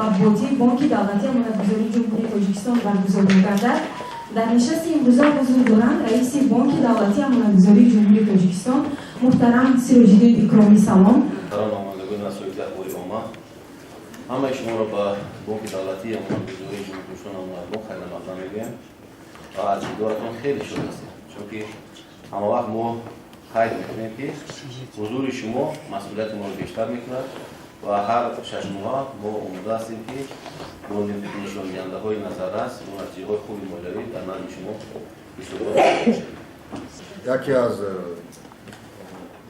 Матбуотии Бонки давлатии амонатгузории Ҷумҳурии Тоҷикистон баргузор мегардад. Дар нишасти имрӯза ҳузур доранд раиси Бонки давлатии амонатгузории Ҷумҳурии Тоҷикистон муҳтарам Сироҷиддин Икромӣ. Салом. Муҳтарам намояндагони васоити ахбори омма, ҳамаи шуморо ба Бонки давлатии амонатгузории Ҷумҳурии Тоҷикистон, Амонатбонк, хайрмақдам мегӯям ва аз дидоратон хеле шод ҳастем, чунки ҳамавақт мо қайд мекунем, ки ҳузури шумо масъулияти моро бештар мекунад ва ҳар 6 моҳа мо омода ҳастем, ки бо нишондиҳандаҳои назаррас, бо натиҷаҳои хуби молиявӣ дар назди шумо ҳисобот бошем. Яке аз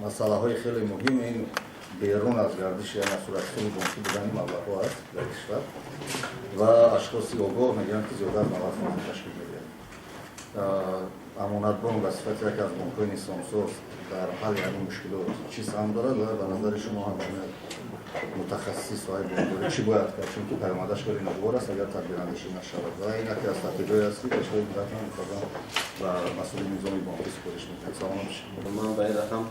масъалаҳои хеле муҳим ин берун аз гардиши суратҳисоби бонкӣ будани маблағҳо аст дар кишвар ва ашхоси огоҳ мегӯянд, ки зиёда аз 90% ташкил медиҳад. Амонатбонк ба сифати яке аз бонкҳои низомсоз дар ҳалли ҳамин мушкилот чӣ саҳм дорад ва ба назари шумо ҳамчун як мутахассиси соҳаи бонкдорӣ чӣ бояд кард, чунки паёмадаш хеле ногувор аст, агар тадбирандешӣ нашавад, ва ин яке аз тадбирҳое аст, ки Пешвои миллат ҳам мунтазам ба масъулини низоми бонкӣ супориш мекард? Саломат бошед. Ман ба ин рақам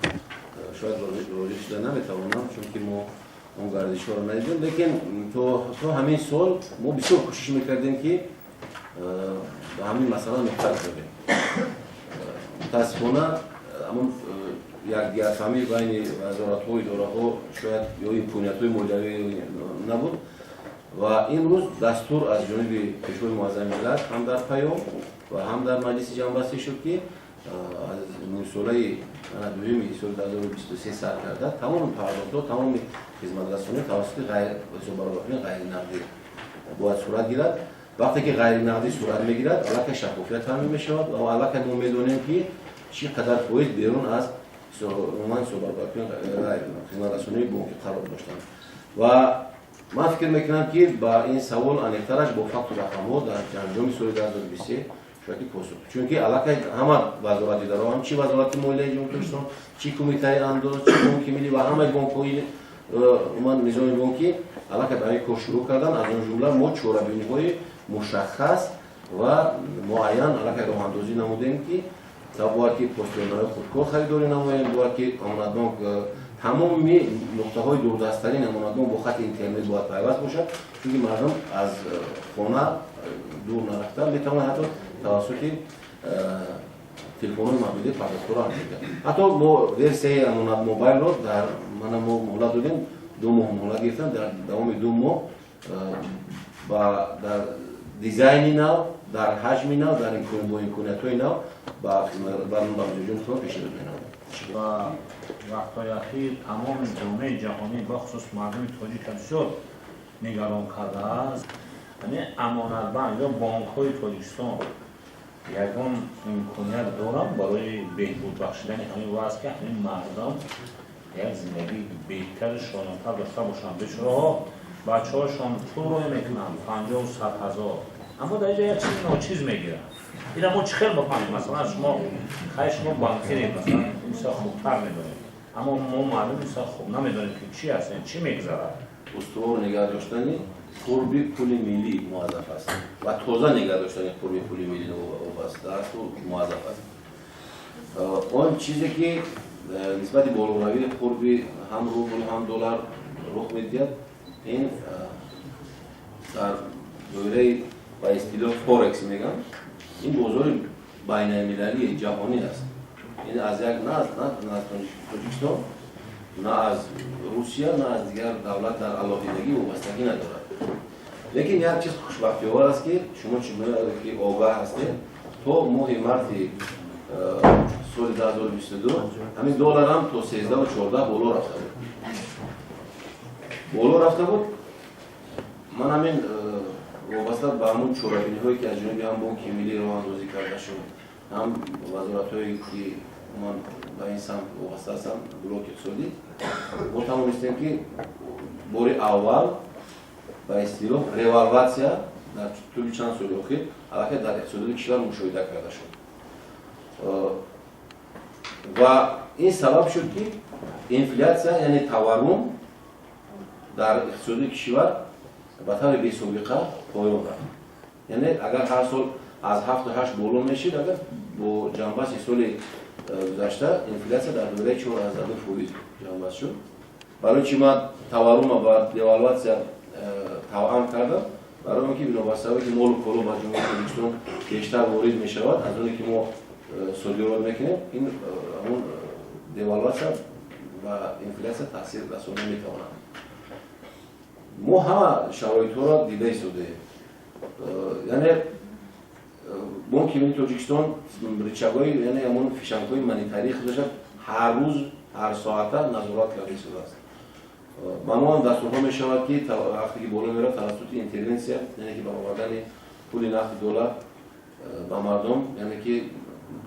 шояд ворид шуда наметавонам, чунки мо он гардишҳоро надидем, лекин то ҳамин сол мо бисёр кӯшиш мекардем, ки ба ҳамин масъала нуқта гузорем. Мутаассифона, ҳамон якдигарфаҳмӣ байни вазоратҳо, идораҳо шояд ё имкониятҳои молиявӣ набуд ва имрӯз дастур аз ҷониби Пешвои муаззами миллат ҳам дар паём ва ҳам дар маҷлиси ҷамъбастӣ шуд, ки аз нимсолаи дуюми соли 2023 сар карда тамоми пардохтҳо, тамоми хизматрасонӣ тавассути ҳисоббаробаркунии ғайринақдӣ бояд сурат гирад. Вақте ки ғайринақдӣ сурат мегирад, аллакай шаффофият таъмин мешавад ва аллакай мо медонем, ки чӣ қадар фоиз берун аз умуман ҳисоббаробаркунии хизматрасонии бонкӣ қарор доштанд. Ва ман фикр мекунам, ки ба ин савол аниқтараш бо факту рақамҳо дар анҷоми соли 2023 шояд ки посух, чунки аллакай ҳама вазорат, идораҳо, ҳам чи Вазорати молияи Ҷумҳурии Тоҷикистон, чи Кумитаи андоз, чи Бонки миллӣ ва ҳамаи бонкҳои умуман низоми бонкӣ аллакай ба ин кор шурӯъ карданд. Аз он ҷумла мо чорабиниҳои мушаххас ва муайян аллакай роҳандозӣ намудем, ки бояд ки посттерминалҳои худкор харидорӣ намоем, бояд ки Амонатбонк, тамоми нуқтаҳои дурдасттарин Амонатбонк бо хати интернет бояд пайваст бошад, чунки мардум аз хона дур нарафта метавонад ҳатто тавассути телефонҳои мобилӣ пардохтҳоро анҷом диҳад. Ҳатто мо версияи Амонат Мобайлро дар мана мо муҳлат додем, 2 моҳ муҳлат гирифтам, дар давоми 2 моҳ ба дар дизайни нав, дар ҳаҷми нав, дар бо имкониятҳои нав ба мизоҷони худро пешниҳод менамоем. Ва вақтҳои ахир тамоми ҷомеаи ҷаҳонӣ, бахусус мардуми тоҷика бисёр нигарон кардааст. Яъне Амонатбанк ё бонкҳои Тоҷикистон ягон имконият доранд барои беҳбуд бахшидани ҳамин вазъ, ки ҳамин мардум як зиндагии беҳтару шоёнтар дошта бошанд? Бечораҳо бачаҳошон пул рӯй мекунанд, 50-у 100 ҳазор, аммо дар инҷа як чизи ночиз мегиранд. Ина мо чӣ хел бифаҳмем? Масалан, шумо, хай, шумо банкиред, масалан, бисёр хубтар медонед, аммо мо мардум бисёр хуб намедонем, ки чӣ аст, чӣ мегузарад. Устувор нигаҳ доштани қурби пули миллӣ муваззаф аст ва тоза нигаҳ доштани қурби пули миллӣ вобаста асту муваззаф аст. Он чизе ки нисбати болоравии қурби ҳам рубл, ҳам доллар рух медиҳад, ин дар доираи ба истилоҳ форекс мегӯянд, ин бозори байналмилалии ҷаҳонӣ аст. Ин аз як на аз Тоҷикистон, на аз Русия, на аз дигар давлат дар алоҳидагӣ вобастагӣ надорад. Лекин як чиз хушбахтиовар аст, ки шумо ки огаҳ ҳастед, то моҳи марти соли 2022 ҳамин долларам то 13-14 боло рафта буд, боло рафта буд. Ман ҳамин вобаста ба ҳамун чорабиниҳое, ки аз ҷониби ҳам Бонки миллӣ роҳандозӣ карда шуд, ҳам вазоратҳое, ки ман ба ин самт вобаста ҳастам, блоки иқтисодӣ, мо тавонистем, ки бори аввал ба истилоҳ ревалватсия дар тӯли чанд соли охир аллакай дар иқтисодиёти кишвар мушоҳида карда шуд ва ин сабаб шуд, ки инфлятсия, яъне таваррум дар иқтисодии кишвар ба таври бесобиқа поён рафт. Яъне агар ҳар сол аз 7-8 боло мешид, агар бо ҷамъбасти соли гузашта инфлятсия дар доираи 4,2% ҷамъбаст шуд. Барои чи ман таваррума ба девалватсия тавъам кардам, барои он ки бинобар сабабе ки молу коло ба Ҷумҳурии Тоҷикистон бештар ворид мешавад аз оне ки мо содирот мекунем, ин ҳамон девалватсия ва инфлясия таъсир расонда метавонад. Мо ҳама шароитҳоро дида истодаем, яъне Бонки Миллии Тоҷикистон рычагҳои, яъне ҳамон фишангҳои монетарии худаша ҳар рӯз, ҳар соата назорат карда истодааст. Ба мо ҳам дастурҳо мешавад, ки вақте ки боло меравад, тавассути интервенсия, яъне ки баровардани пули нақди доллар ба мардум, яъне ки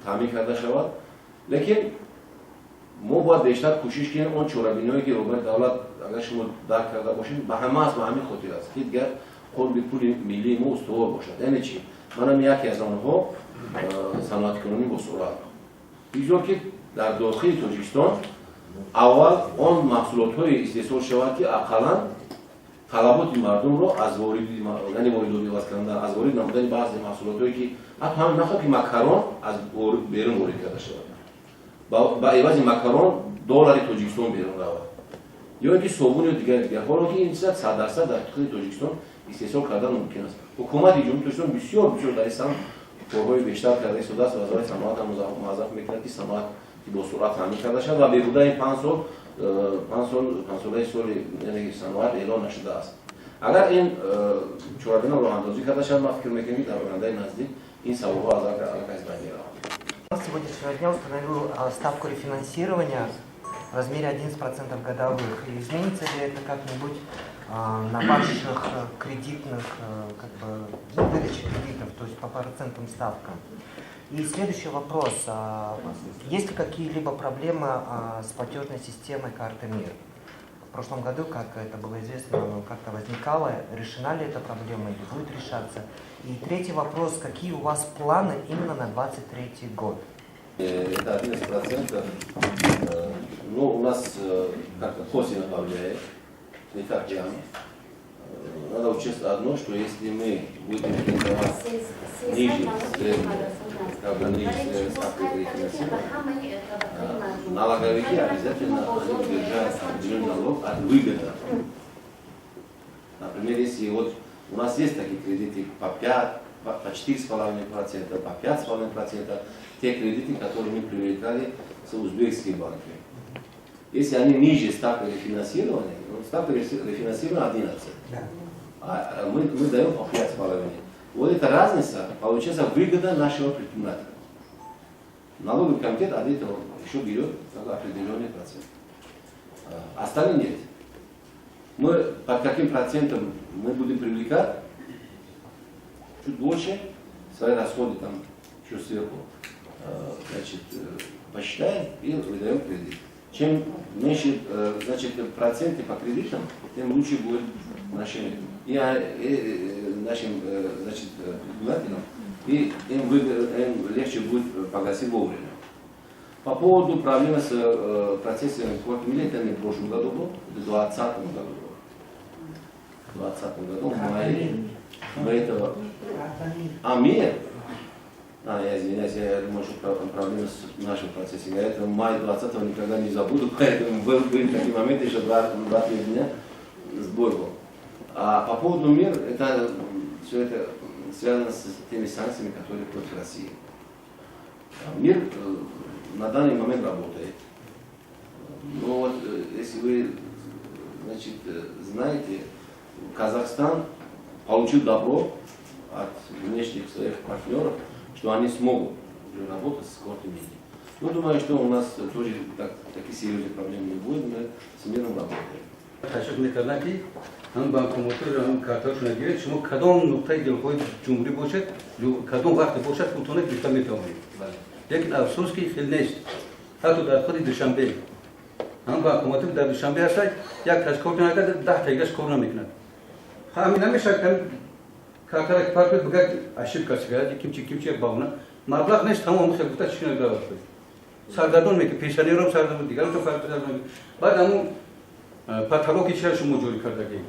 таъмин карда шавад. Лекин мо бояд бештар кӯшиш кунем. Он чорабиниҳое ки роҳбари давлат, агар шумо дарк карда бошед, ба ҳама аст, ба ҳамин хотир аст, ки дигар қурби пули миллии мо устувор бошад. Яъне чӣ? Манам яке аз онҳо саноаткунонӣ бо суръат, бигзор ки дар дохили Тоҷикистон аввал он маҳсулотҳое истеҳсол шавад, ки ақаллан талаботи мардумро аз вориди, яъне воридот иваз кардан, аз ворид намудани баъзе маҳсулотҳое, ки ҳатто ҳамин нахоҳ ки макарон аз берун ворид карда шавад, ба ивази макарон доллари Тоҷикистон берун равад ё ин ки собун ё дигар дигар, ҳоло ки ин чиза 100% дар худи Тоҷикистон истеҳсол кардан мумкин аст. Ҳукумати Ҷумҳурии Тоҷикистон бисёр бисёр дар ин самт корҳои бештар карда истодааст. Вазорати саноат ҳам муаззаф мекунад, ки саноат ки бо суръат таъмин карда шавад ва беҳуда ин 5 сол, 5 сол, панҷсолаи соли, яъне саноат эълон нашудааст. Агар ин чорабино роҳандозӣ карда шавад, ман фикр мекунам, ки дар ояндаи наздик ин саволҳо аллакай аз байн мераванд. Сегодняшнего дня установил ставку рефинансирования в размере 11% годовых. И изменится ли это как-нибудь на ваших кредитных, как бы, ну, выдаче кредитов, то есть по процентным ставкам? И следующий вопрос. Есть ли какие-либо проблемы с платежной системой карты МИР? В прошлом году, как это было известно, оно как-то возникало. Решена ли эта проблема или будет решаться? И третий вопрос. Какие у вас планы именно на 2023 год? Это 11%. Ну, у нас как-то косвенно повлияет, не так прямо. Надо учесть одно, что если мы будем рисовать ниже среднего, как бы ниже средней ставки рефинансирования, налоговики обязательно, они удержают определенный налог от выгоды. Например, если вот у нас есть такие кредиты по 5, по 4,5%, по 5,5%, те кредиты, которые мы привлекали с узбекскими банками. Если они ниже ставки рефинансирования, ну, ставка рефинансирования 11, а мы даем по 5,5. Вот эта разница, получается, выгода нашего предпринимателя. Налоговый комитет от этого еще берет такой определенный процент. А остальные нет. Мы под каким процентом мы будем привлекать, чуть больше, свои расходы там еще сверху, значит, посчитаем и выдаем кредит. Чем меньше, значит, проценты по кредитам, тем лучше будет нашим, и нашим, значит, предпринимателям, и им легче будет погасить вовремя. По поводу проблемы с процессом карты, это не в прошлом году был, это в 2020 году было. В 2020 году, в мае, мы этого. А, МИР? А, я извиняюсь, я думаю, что проблемы с нашим процессом. Я это май 20-го никогда не забуду, поэтому были такие моменты, что 2-3 дня сбой был. А по поводу МИР, это все это связано с теми санкциями, которые против России. МИР на данный момент работает. Но вот если вы, значит, знаете, Казахстан получил добро от внешних своих партнеров, что они смогут уже работать с картой МИР. Ну, думаю, что у нас тоже такие серьезные проблемы не будет, мы с МИРом работаем. Ташвиқ мекарданд, ки ҳам банкоматҳоро, ҳам картҳошона гиред, шумо кадом нуқтаи дилхоҳи ҷумҳурӣ бошад, кадом вақте бошад, пултона гирифта метавонед. Лекин афсӯс, ки хел нест. Ҳатто дар худи Душанбе ҳам банкоматҳо дар Душанбе ҳастад, як кас кор накард, 10 тагаш кор намекунад. Ҳамин намешавад, картара ки парк бигӯяд, ошибка сигарет, кимчи кимчи, як баҳона, маблағ нест, тамом хел гуфта чӣ нагавад, саргардон мекунад пенсионером, саргардон, дигарон саргардон. Баъд ҳамун потолоки чира шумо ҷорӣ кардагӣ,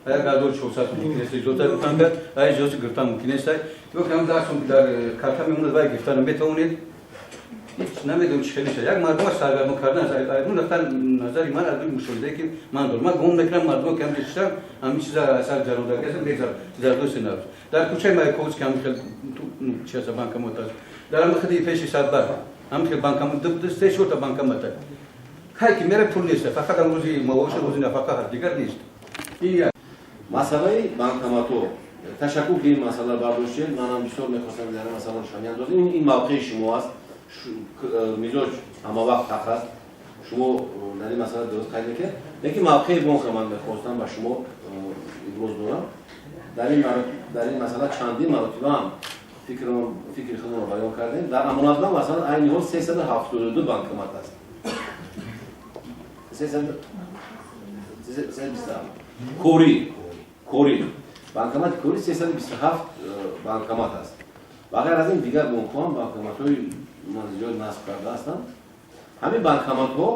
1400 мумкин нест, иҷоза гирифтан кард, ай иҷоза гирифтан мумкин нест. Ё ки ҳам 10 сум дар карта мемонад, вай гирифтан метавонед. Ҳеч намедонам, чӣ хел мешавад. Як мардума саргардон кардан аст. Нуқтаи назари ман, аз рӯи мушоҳидае, ки ман дорам, ман гумон мекунам, мардума ки ҳам шиштам, ҳамин чиза сар ҷарондагӣ аст, зардоси нафс. Дар кӯчаи Маяковский ҳамин хел чи аст, банкомат аст. Дар ҳамин хиди пеши Садбар ҳамин хел банкомат, се чорта банкомат аст. Ҳай ки мера, пул нест, фақат ҳам рӯзи маоша, рӯзи нафақа ҳаст, дигар нест. Ин як. Масъалаи банкоматҳо, ташаккур, ки ин масъала бардоштед. Манам бисёр мехостам дар ин масъала рӯшанӣ андозем. Ин мавқеи шумо аст. Мизоҷ ҳама вақт ҳақ аст. Шумо дар ин масъала дуруст қайд мекунед, лекин мавқеи бонка ман мехостам ба шумо иброз дорам. Дар ин масъала чандин маротиба ҳам фикри худро баён кардем. Дар Амонатбанк, масалан, айни ҳол 372 банкомат аст. 327 кори банкомати кори, 327 банкомат аст. Ба ғайр аз ин, дигар бонкҳо ҳам банкоматҳои зиёд насб карда ҳастанд. Ҳамин банкоматҳо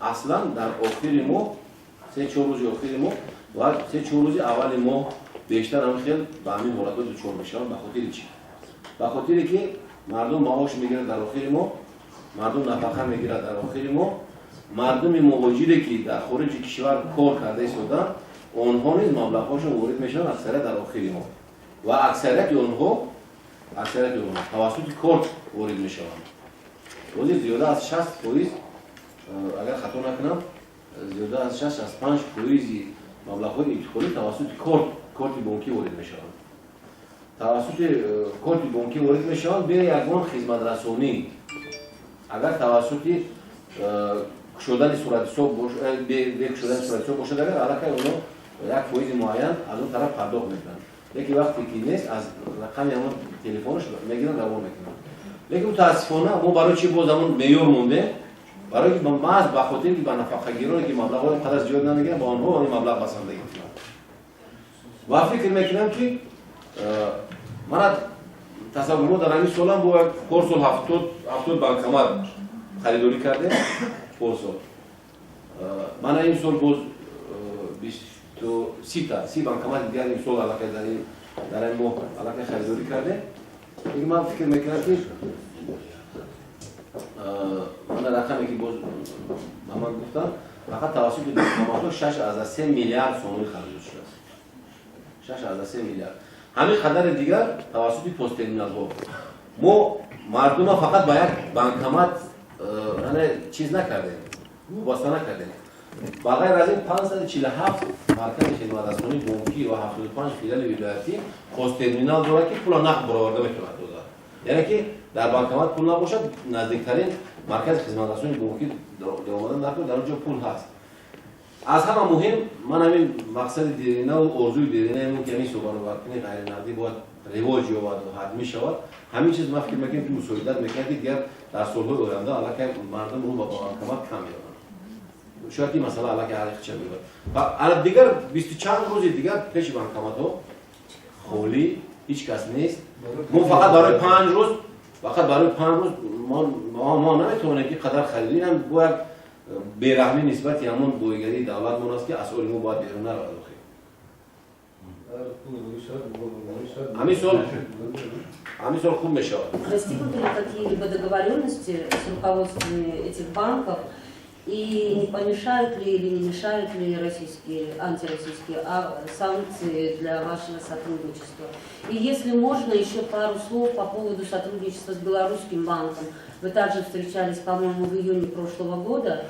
аслан дар охири моҳ, 3-4 рӯзи охири моҳ ва 3-4 рӯзи аввали моҳ бештар ҳамин хел ба ҳамин ҳолатҳо дучор мешаванд. Ба хотири чӣ? Ба хотире ки мардум маош мегирад дар охири моҳ, мардум нафақа мегирад дар охири моҳ. Мардуми муҳоҷире, ки дар хориҷи кишвар кор карда истоданд, онҳо низ маблағҳошон ворид мешаванд аксарият дар охири моҳ ва аксарияти онҳо тавассути корт ворид мешаванд. Ҳозир зиёда аз 60%, агар хато накунам, зиёда аз 65 фоизи маблағҳои интиқолӣ тавассути корти бонкӣ ворид мешаванд. Тавассути корти бонкӣ ворид мешаванд бе ягон хизматрасонӣ. Агар тавассути кушодани суратҳисоб, бе кушодани суратҳисоб бошад, агар аллакай онҳо як фоизи муайян аз он тараф пардохт мекунанд, лекин вақте ки нест, аз рақами ҳамон телефонаш мегиранд, равон мекунанд. Лекин мутаассифона, мо барои чи боз ҳамон меъёр мондем? Барои ки маҳз ба хотире ки ба нафақагироне, ки маблағҳои он қадар зиёд намегиранд, ба онҳо ин маблағ басандагӣ мекунанд. Ва фикр мекунам, ки мана тасаввур, мо дар ҳамин солам бо порсол 70 банкомат харидорӣ кардем порсол. Мана ин сол боз бисту сита, 30 банкомати дигар имсол аллакай дар ин моҳ аллакай харидорӣ кардем. Лекин ман фикр мекунам, ки мана рақаме, ки боз ба ман гуфтам, фақат тавассути банкоматҳо 6,3 миллиард сомонӣ харидор шудааст. 6,3 миллиард. Ҳамин қадари дигар тавассути посттерминалҳо. Мо мардума фақат ба як банкомат чиз накардем, вобаста накардем. Ба ғайр аз ин, 547 маркази хизматрасонии бонкӣ ва 75 филиали вилоятӣ посттерминал дорад, ки пула нақд бароварда метавонад дода. Яъне ки дар банкомат пул набошад, наздиктарин маркази хизматрасонии бонкӣ даромадан накунад, дар он ҷо пул ҳаст. Аз ҳама муҳим, ман ҳамин мақсади деринаву орзуи деринаи ки ҳамин ҳисоббаробаркунии ғайринақдӣ бояд ривоҷ ёбад ва ҳатмӣ шавад. Ҳамин чиз, ман фикр мекунам, ки мусоидат мекунад, ки дигар дар солҳои оянда аллакай мардум рӯ ба банкомат кам меёбанд. Шояд ин масъала аллакай ҳалли меёбад. Ва дигар бисту чанд рӯзи дигар пеши банкоматҳо холӣ, ҳеҷ кас нест. Мо фақат барои 5 рӯз, фақат барои 5 рӯз мо наметавонем ки қадар харид. Инам бояд бераҳмӣ нисбати ҳамон боигарии давлатмон аст, ки асъори мо бояд берун наравад охир. Ҳамин сол хуб мешавад. Достигнуты ли какие-либо договоренности с руководствами этих банков? И не помешают ли или не мешают ли российские, антироссийские санкции для вашего сотрудничества? И если можно, еще пару слов по поводу сотрудничества с Белорусским банком. Вы также встречались, по-моему, в июне прошлого года,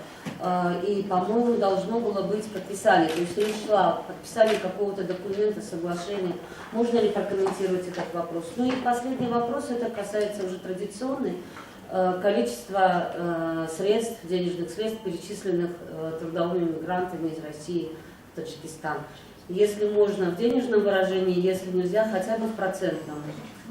и, по-моему, должно было быть подписание. То есть речь шла о подписании какого-то документа, соглашения. Можно ли прокомментировать этот вопрос? Ну и последний вопрос, это касается уже традиционной, количество средств, денежных средств, перечисленных трудовыми мигрантами из России в Таджикистан. Если можно в денежном выражении, если нельзя, хотя бы в процентном.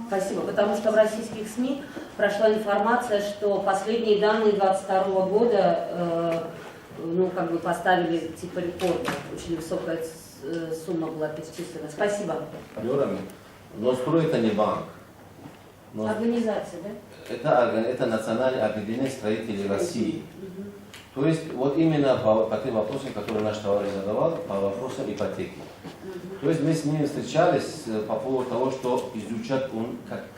Спасибо. Потому что в российских СМИ прошла информация, что последние данные 2022 года ну, как бы поставили типа рекорда. Очень высокая сумма была перечислена. Спасибо. Ностро — это не банк. Но Организация, да? Это Национальное объединение строителей России. То есть вот именно по тем вопросам, которые наш товарищ задавал, по вопросам ипотеки. То есть мы с ними встречались по поводу того, что изучать,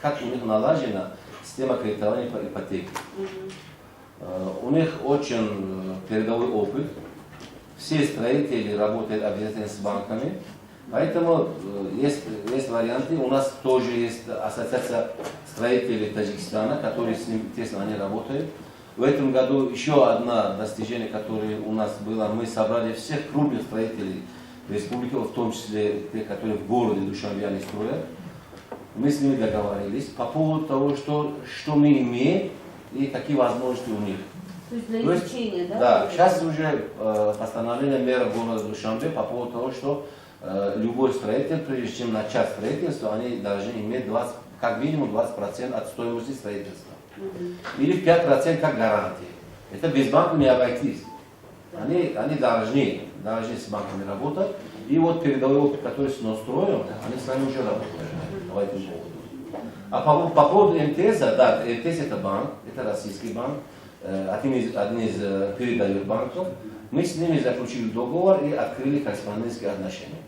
как у них налажено система кредитования по ипотеке. У них очень передовой опыт. Все строители работают обязательно с банками. Поэтому есть варианты. У нас тоже есть ассоциация строителей Таджикистана, которые с ним тесно они работают. В этом году еще одно достижение, которое у нас было, мы собрали всех крупных строителей республики, в том числе те, которые в городе Душанбе они строят. Мы с ними договорились по поводу того, что мы имеем и какие возможности у них. То есть для То есть, изучения, да? Да, сейчас уже постановление мэра города Душанбе по поводу того, что любой строитель, прежде чем начать строительство, они должны иметь 20, как минимум 20% от стоимости строительства. Или 5% как гарантии. Это без банка не обойтись. Они должны с банками работать. И вот передовой опыт, который с Ностроем, они с нами уже работают по этому поводу. А по поводу МТС, да, МТС это банк, это российский банк, один из передовых банков. Мы с ними заключили договор и открыли корреспондентские отношения.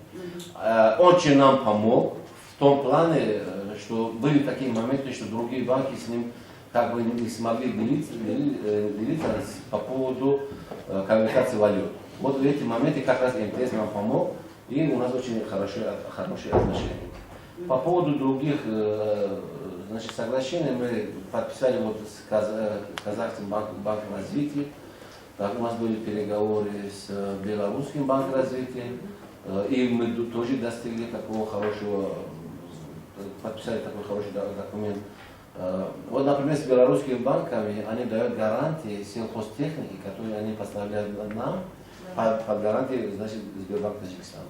Очень нам помог в том плане, что были такие моменты, что другие банки с ним как бы не смогли делиться по поводу конвертации валют. Вот в эти моменты как раз МТС нам помог, и у нас очень хорошие отношения. По поводу других, значит, соглашений мы подписали вот с Казахским банком развития. Так, у нас были переговоры с Белорусским банком развития. И мы тоже достигли такого хорошего, подписали такой хороший документ. Вот, например, с белорусскими банками они дают гарантии сельхозтехники, которые они поставляют нам, под гарантией, значит, Сбербанк Таджикистана.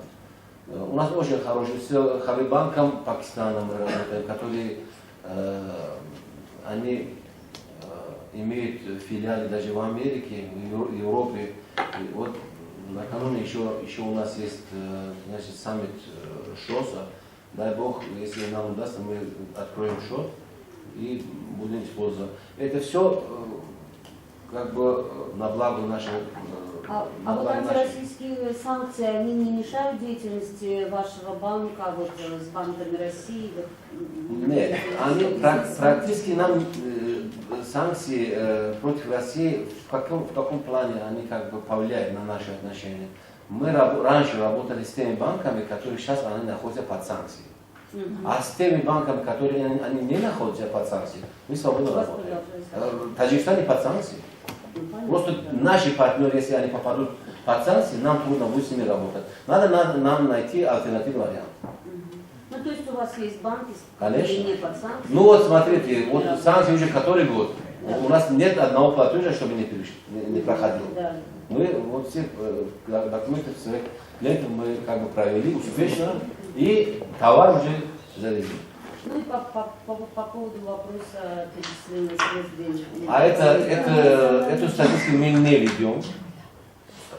У нас очень хороший, с Хабибанком Пакистана мы работаем, которые они имеют филиалы даже в Америке, в Европе. И вот накануне еще у нас есть, значит, саммит ШОСа. Дай Бог, если нам удастся, мы откроем счет и будем использовать. Это все как бы на благо нашего. А вот антироссийские санкции, они не мешают деятельности вашего банка вот, с банками России? Вот, Нет, они практически нам санкции против России в каком плане они как бы повлияют на наши отношения? Мы раньше работали с теми банками, которые сейчас они находятся под санкцией. А с теми банками, которые они не находятся под санкцией, мы свободно работаем. Таджикистан не под санкцией. Просто наши партнеры, если они попадут под санкции, нам трудно будет с ними работать. Надо нам найти альтернативный вариант. Ну, то есть у вас есть банки, Конечно. не под санкции? Ну вот смотрите, вот санкции уже который год. У нас нет одного платежа, чтобы не проходил. Мы вот все документы своих клиентов мы как бы провели успешно, и товар уже завезли. Ну и по поводу вопроса перечисления средств денежных. А эту статистику мы не ведем.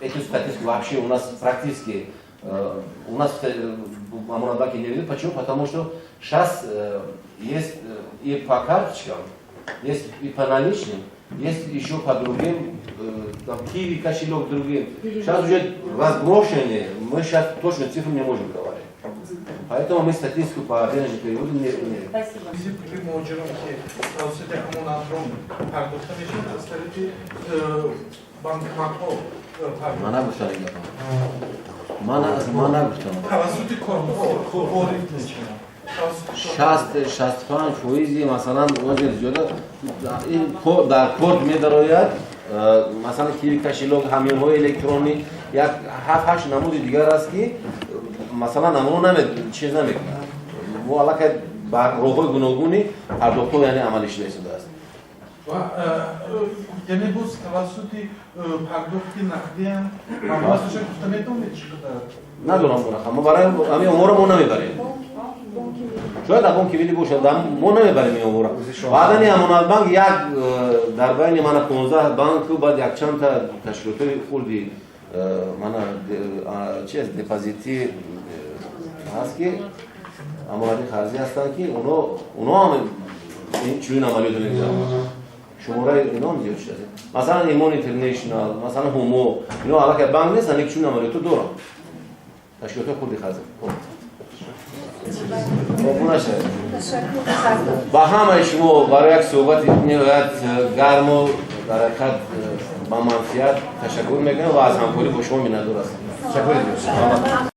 Эту статистику вообще у нас практически, у нас в Амонатбанке не ведут. Почему? Потому что сейчас есть и по карточкам, есть и по наличным, есть еще по другим, там киви кошелек другим. Сейчас уже разброшенные, мы сейчас точно цифру не можем говорить. Поэтому мы статистику по денежным переводу не. Спасибо. Чизи пули муҳоҷирон, ки тавассути Амонатбонк пардохта мешавад, аз тариқи банкоматҳо пардохт Ман нагуфтам ин гапа. Ман нагуфтам. Тавассути кортҳо ворид мешавад. 60, 65 фоизи, масалан, ҳозир зиёда ин дар корт медарояд, масалан, киви кошелёк, ҳамёнҳои электронӣ, як ҳафт ҳашт намуди дигар аст, ки масалан амоно наме чиз намекунад. Мо аллакай бар роҳҳои гуногуни пардохтҳо, яъне, амалӣ шуда истодааст. Ва яъне боз тавассути пардохти нақдиам маблағаша гуфта метавонед, чӣ қадар? Надорам рақам. Мо барои ҳамин оморо мо намебарем. Шояд дар бонки миллӣ бошад, мо намебарем ин омора. Баъдан Амонатбанк як дар байни мана 15 банку, баъд якчандта ташкилотҳои хурди, мана, чи аст, депозитӣ ҳаст, ки амонати қарзӣ ҳастанд, ки оно ҳам чунин амалиётро мегузаронанд. Шумораи ино ҳам зиёд шудааст. Масалан, Имон Интернешнал, масалан, Ҳумо, ино аллакай банк нестанд, лекин чунин амалиётро доранд, ташкилотҳои хурди қарзӣ. Обуна шавед. Ба ҳамаи шумо барои як суҳбати ниҳоят гарму дар ҳақиқат ба манфиат ташаккур мекунам ва аз ҳамкорӣ бо шумо миннатдор ҳастам. Ташаккури зиёд.